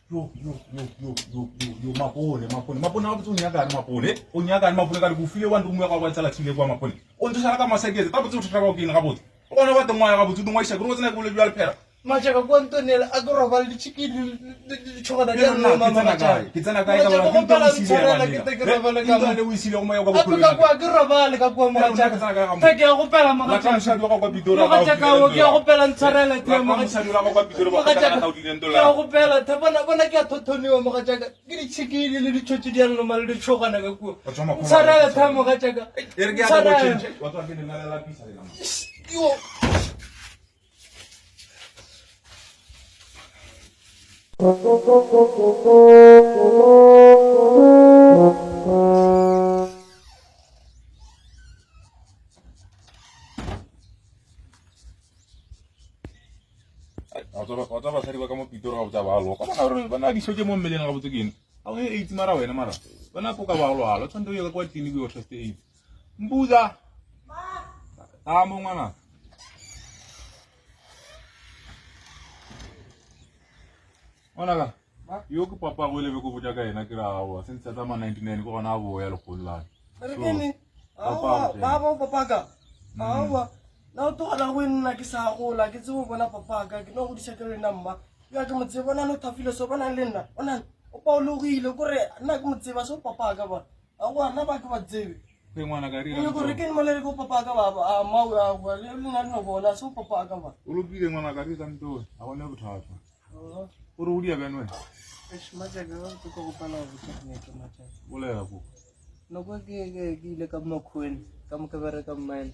Yo, yo, yo, yo, yo, yo, yo, mapone, mapone, mapone gabotse o nyakane mapone, o nyakane mapone ka re ko file one room ya gago wa tsela tshile kwa mapone. O ntse sala ka maseketse, ta botse bothata ba o keng gabotse. O gona ba tengwa gabotse o dingwaisa ke re o tsena ke bole bjale phela. Matšaka kwa ntonele a ke robale ditšhikidi ditšhogana di a nna mama Ke tsena kae ka ba ke ntwa o ke te ke robale ka mo. O isile go moya kwa bokgolong. Ka kwa ke robale ka kwa mogatšaka. Te ke ya gopela mogatšaka. Mosadi wa kwa Pitori. Mogatšaka o ke ya gopela ntshwarele te mogatšaka. Mosadi wa kwa Pitori ba kgotla ka Ke ya gopela the bona bona ke a thothoniwa mogatšaka. Ke ditšhikidi le ditšhotši di a nloma le ditšhogana ka kua. Ntshwarele the mogatšaka. E re ke ya go change. Wa tswa ke nna le lapisa le nama. Yo. Wa tswa basadi ba ka mo Pitori ga botsa ba loka bona gore ba na dišo tše mo mmeleng ga botse ke eng ga o AIDS mara wena mara bona ko ka ba lwala o tshwanetse o ye ka kwa tleliniki o teste AIDS mbuza a mo ngwana ngwanaka yo ke papa go lebe ko botša ka yena ke ra aowa se ntse tsa ma 99 ke gona a boya lekgolo lane ba ba papaka aowa na o tlogela go nna ke sa gola ke tsebo bona papaka ke no godisa ke lena mma ya ke motseba bona no thafile so bona le nna ona o paologile kore nna ke motseba so papaka bona aowa nna ba ke ba tsebe Ke ngwana ka re gore ke mo le go papa ka ba a ma o a le nna no bona so papa ka ba. O lokile ngwana ka re ka nto a gone bothata. O re o dia bjang wena? Eish matšaka ga ke go gopela go botša nnete matšaka. Bolela ko. Nako ke ke ke ile ka Makhuweni ka mo ke bereka mine.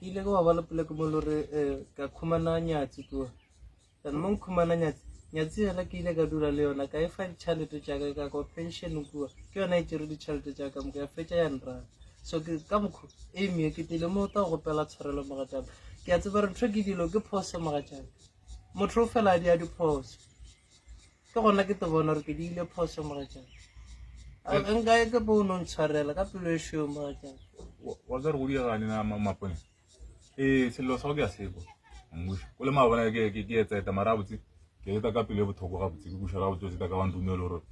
Ke ile ka ba ba le poleke mo le gore eh, ka khumana nyatsi kua. Then mo nkhumana nyatsi, nyatsi yela ke ile ka dula le yona ka e fa ditšhelete tša ka ka kwa pension kua. Ke yona e tšere ditšhelete tša ka moka ya fetša ya nrata. So ke ka mokgo Amy ke tlile mo tla go gopela tshwarelo mogatšaka. Ke a tseba gore ntho ke dilo ke phoso mogatšaka. Motho o fela a dia diphoso. Ke gona ke te bona gore ke diile phoso mogatšaka. A nka ke bo no ntshwarela ka pelo e šweu mogatšaka. Wa tseba gore go diegane na mapone. Ee, sello sa go ke a sekwa. Mmušo. O le maabane ke ke ke etseta mara botse. Ke eta ka pelo e bothoko ga botse ke kuša ga botse o tseta ka wa ntumelo gore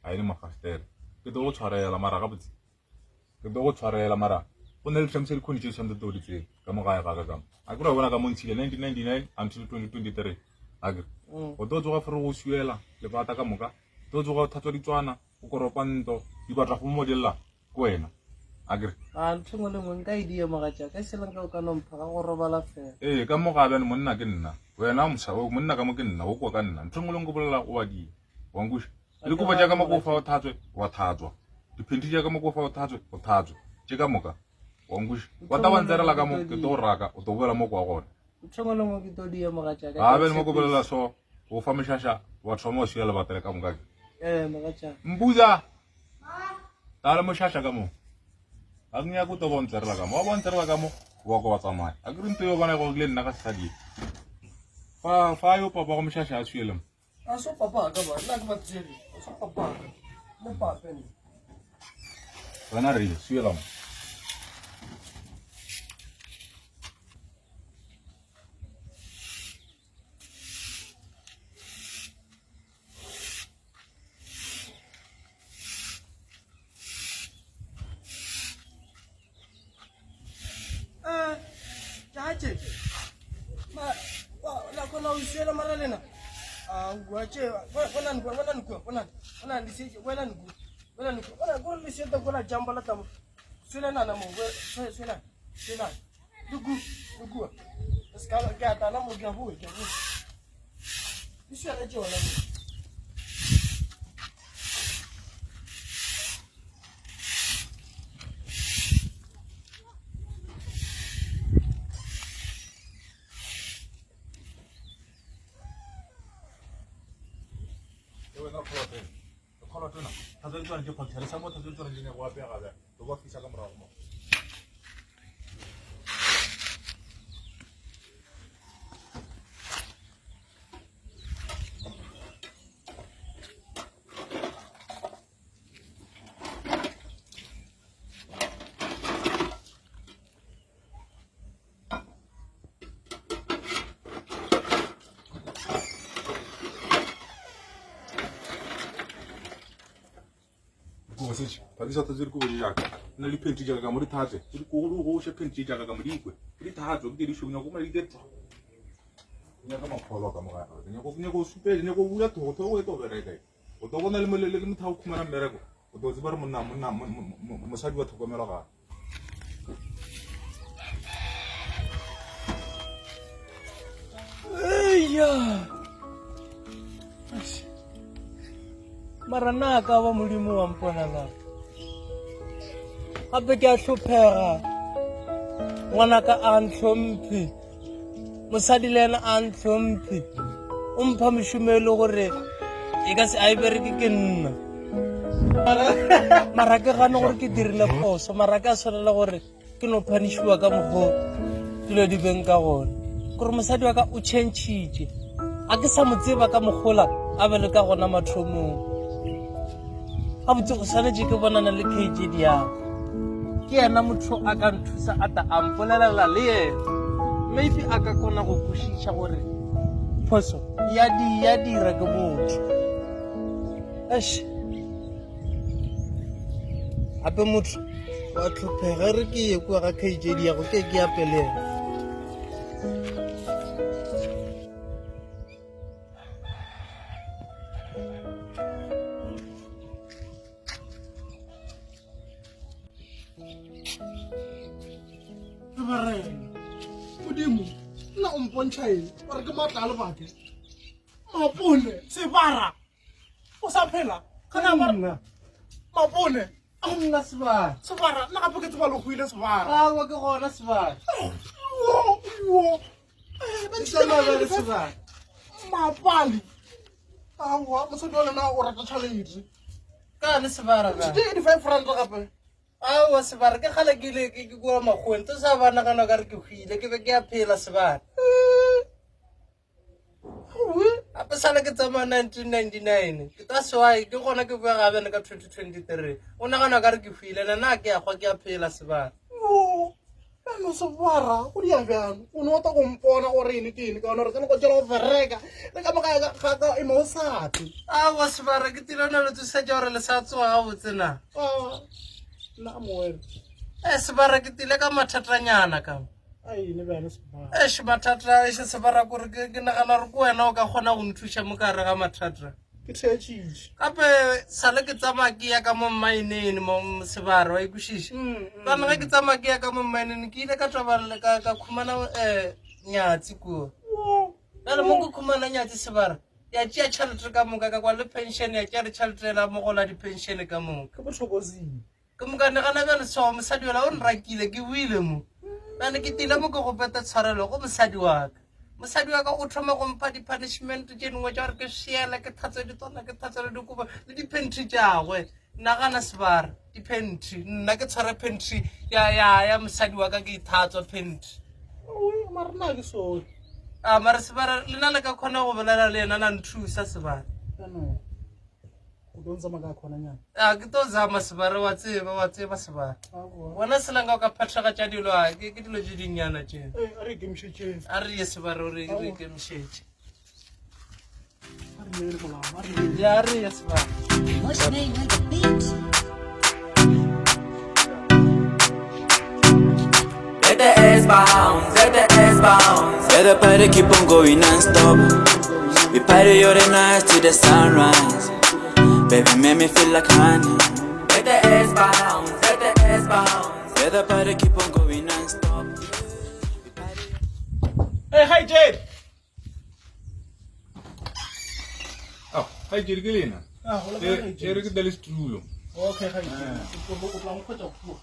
a ene mafastere. Ke tlo go tshwarela mara ga botse. Ke tlo go tshwarela mara go na le tlhamisa dikhoni tše tshwanetse o di tsebe ka mo gae ga ka ka mo. A ke ra bona ka mo ntshile 1999 until 2023. A ke o tlo tsoga fere go suela lebata ka moka. Tlo tsoga o thatswa ditswana, o koropa nto, di batla go mo dilla. ke wena a kere a ntho engwe le nngwe nka e dia mogatšaka e sele nka o ka no mpha ga go robala fela ee ka mo gabe monna ke nna wena mosa monna ka mo ke nna o kwa ka nna ntho engwe le nngwe ke bolela o wa dia wa nkuša le kobo tša ka mo ko fa o thatswe wa thatswa diphenti tša ka mo ko fa o thatswe o thatswe tše ka moka wa nkuša wa ta wa ntserela ka mo ke tlo go raka o tlo boela mo kwa gona ntho engwe le nngwe ke tlo dia mogatšaka gabe le mo ko bolela so o fa mešaša wa thoma wa šia lebatele ka moka ke ee mogatšaka mbuza Ta le mošaša ka mo. A ke nyake o to bontserela ka mo. Wa bontserela ka mo, wa ko wa tsamaya. A ke re nto yo bona go le nna ka sesadi. Fa fa yo papa go mošaša a tshwele mo. A so papa ka ba, nna ke ba tsebe. A so papa ka. Le pape nna. Wena re swiela mo. Chache. Ma la kona o isela mara lena. Ah, gwa che, bona nku, bona nku, bona. Bona ndi se, bona nku. Bona nku. Bona go le seta go la jamba la tamo. Swela nana mo, swela swela. Swela. Lugu, lugu. Ska ke atana mo ke bo, ke bo. Di swela tšona mo. dikobo setše phakisa thatse dikobo tše jaaka nna le phentši jaaka ka mo di thatse di goše phentši jaaka ka mo di ikwe di thatswe ke tse di šong nyako ma di ke twa nyaka makgolo ka mo gare nyako nyako supe nyako bula thogo thogo e to bereka o tlo bona le le motho a go khumana mmereko o tlo tseba re monna monna mosadi wa tlhokomelo gape Eya. Mara na ka ba modimo wa mpona na? Gape ke a hlophega. Ngwanaka a ntlhomphe. Mosadi le ena a ntlhomphe. O mpha mešomo e le gore e ka se a e bereke ke nna. Mara ke gane gore ke dirile phoso, mara ke a tshwanela gore ke no phanishiwa ka mokgo dilo di beng ka gona gore mosadi wa ka o changile a ke sa mo tseba ka mokgola a be le ka gona mathomong gabotse o swanetše ke bonana le kgd yago ke yena motho a ka nthusa a ta a mpolelela le yena maybe a ka kgona go kwešiša gore phoso ya di ya dira ke motho eish gape motho wa tlhophega re ke ye kua ga kgaitsedi yago ke ke ya peleng modimo nna o mpontšha eng gore ke maatla a lebake mapone sebara o sa phela kana ba nna mapone nna sebara sebara nna gape ke tseba le go ile sebara awa ke gona sebara yo yo Tsamaya le sebara mapale aowa mosadi wa lena o rata tšhalete ka le sebara ka ke 85 rand gape aowa sebara ke kgale ke ile ke kua makgoweng to sa ba nagana ka re ke hwile ke be ke a phela sebara gape sale ke tsamaya 1999 ke ta sewai ke gona ke boya gabene ka 2023 o nagana ka re ke hwile na na ke ya gwa ke a phela sebara ano sebara go dia bjang o ne o ta go mpona gore ene ke ene ka one gore tsene go tswela go bereka le ka moka ga ka ema o sate aowa sebara ke tirana le tsosetša gore le sa tsoga gabotse na nna moele e sebara ke tile ka mathatanyana ka Eish mathata eish sebara kore ke ke nagana gore ke wena o ka kgona go nthuša mo ka gare ga mathata ke theetšitše gape sale ke tsamaya ke ya ka mo mmaeneng mo sebara wa ikwešiša bane ge ke tsamaya ke ya ka mo mmaeneng ke ile ka taba ka ka khumana um nyatsi kua bjale mo ke khumana nyatsi sebara ya tšea tšhelete ka moka ka kwa le pension ya tšea ditšhelete la mogola di-pension ka moka ke botlhokozing Ke mokane gana bjale so mosadi yola o nrakile ke buile mo. Bjale ke tile mo ke go peta tshwarelo go mosadi wa ka. Mosadi wa ka o thoma go mpha di-punishment tše dingwe tša gore ke šiele ke thatswe ditona ke thatswe le dikobo le di-pantry tšagwe. Nagana sebara di-pantry nna ke tshware pantry ya ya ya mosadi wa ka ke ithatswa pantry. Mara nna ke sorry. A mara sebara le na le ka kgona go bolela le yena la nthusa sebara. O tlo ntsama ka khona nyana. A ke tlo zama sebare wa tseba wa tseba sebare. Wena selanga o ka phethagatša dilo a ke ke dilo tše dinnyana tše. Eh, a re ikemišetšeng. A re ye sebare o re re ikemišetše. A re ye molao, a re ye. Ya re ye sebare. What's name on the beat? Let the ass bounce, let the ass bounce. Let the party keep on going non-stop. We party all the night to the sunrise. Baby, make me feel like honey. Let the ass bounce, let the ass bounce. Let the party keep on going non-stop. We party. Hey, hi Jade. Oh, hi Jade ke lena. Ah, hola Eh, eh, re ke dale setulo. Okay, hi Jade. O tla nkgwetsa kua.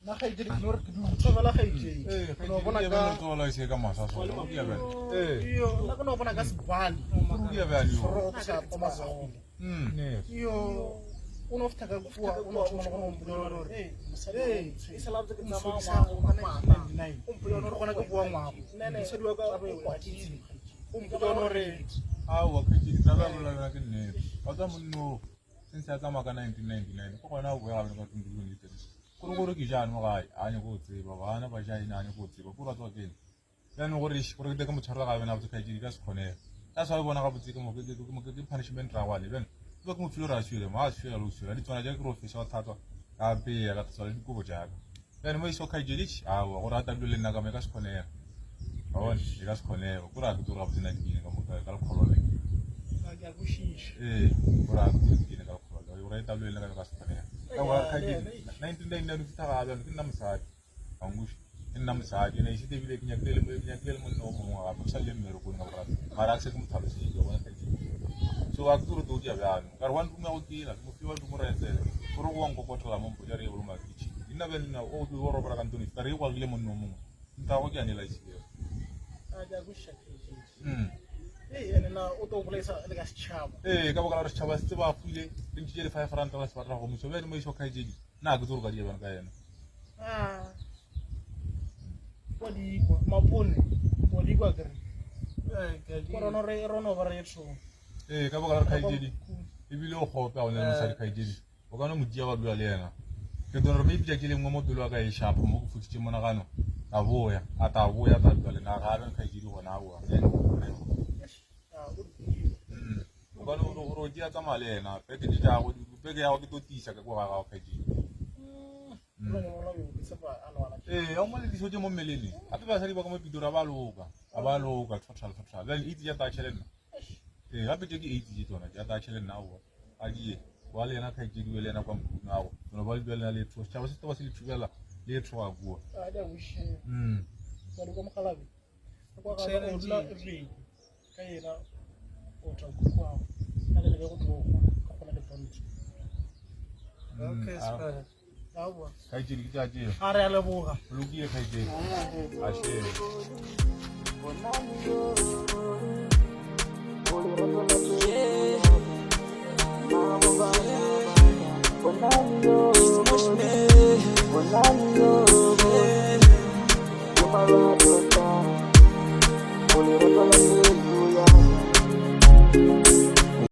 Nna kgaetšedi ke no re ke dule thobela kgaetšedi Eh, Ke no bona ka Eh, Iyo, nna ke no bona ka sebali sorogo ke sa toma sona iyo O no fihla ka kua o no thoma le gore o mpolele gore ee mosadi Ee, e sa labotse ke o tsamaya ntshwedisa ngwako ka ka 1999. O mpolele gore gona ke boa ngwako. Mosadi wa ka o kwatile. O mpolele gore Aowa kgaetšedi, taba ya bolela yona ke nnete. Wa tseba monno o, since a tsamaya ka 1999, ke gona a boya gape ka 2023. Kore gore ke ja mo gae, a nyako go tseba, bana ba ja eng, a nyako go tseba. Kore wa tseba ke eng? Jaanong gore eish, gore ke tle ke mo tshwarela gape na botse kgaetšedi, ka se kgonege. That's why o bona gabotse ke mo ke ke ke ke punishment ra gwane. Bjale ke be ke mo file gore a swiele mo, a swiela le go swiela. Ditswana tša ke re o feša go tlhatswa, ka apeya, ka tlhatswa le dikobo tša ka. Bjale mo iso kgaetšedi, eish, aowa, gore a tla dula le nna ka mo e ka se kgonege. Wa bona, e ka se kgonege. Kore a ke tsebe gore gabotse nna ke eng ka mo ka lekgolo le. Ke a kwešiša. Ee, gore a ke tsebe ke eng ka lekgolo le. Gore a tla dula le nna ka mo e ka se kgonege. Ka gore kgaetšedi, 1999 o fihla ga bjalo, ke nna mosadi. Angush, ke nna mosadi ene esete ebile ke nyakile le ke nyakile le monna o mongwe gape o sa le mmerekong ka borata mara a ke se ke mo tlhaloseditse bona kgaetšedi so a ke tsore tlo dia bjalo ka re wa ntume go kela ke mo fiwa ntumo ra etsele gore go wa nkokotela mo mpotsa re ye boloma ke tšhi nna be nna o o robala ka ntone ka re e gwagile monna o mongwe nta go ke a nela isile A ke a kwešiša kgaetšedi. Ee, ene na o tlo bolaisa le ka setšhaba. Ee, ka baka la gore setšhaba se tseba a hwile re ntšhitše di-5 ranta ba se batla go moso bjale mo iso kgaetšedi nna a ke tse gore ka di bjang ka yena. Ah. Wa di kwa mapone wa di kwa kere. Ko rono re rono ba re tsho. Ee, ka baka la gore kgaetšedi ebile o kgope a o ne le mosadi kgaetšedi o ka no mo tšea wa dula le yena. Ke tlo re mo ipitša ke lengwe mo pelo ya ka e šapa mo ke foditše monagano ka boya a ta boya ta dula le nna ga be kgaetšedi gona a boa. O ka no gore o tšea tsamaya le yena peke tše tša gago peke ya gago ke tlo tiisa ka kwa ga gago kgaetšedi. Ee, o mo le dišo tše mo mmeleng. Gape basadi ba ka mo Pitori ba loka, a ba loka total total. Bjale AIDS ya touch le nna. Ee, gape tše ke AIDS tše tsona, ya touch le nna aowa. A di ye. Wa le yena kgaetšedi we le yena kwa mokhukhung ago. Lona ba le dula lena le tsoga. Setšhaba se se ba se le thubela le tsoga kua. A di a wish. Ba le kwa mogalabe. Kwa ga o dula every ka yena o tla mokhukhung ago. A le le go tloga ka gona le bonto. Okay, Spar. Aowa. Kgaetšedi ke tša tšeo. A re a leboga. O lokile kgaetšedi. A šele.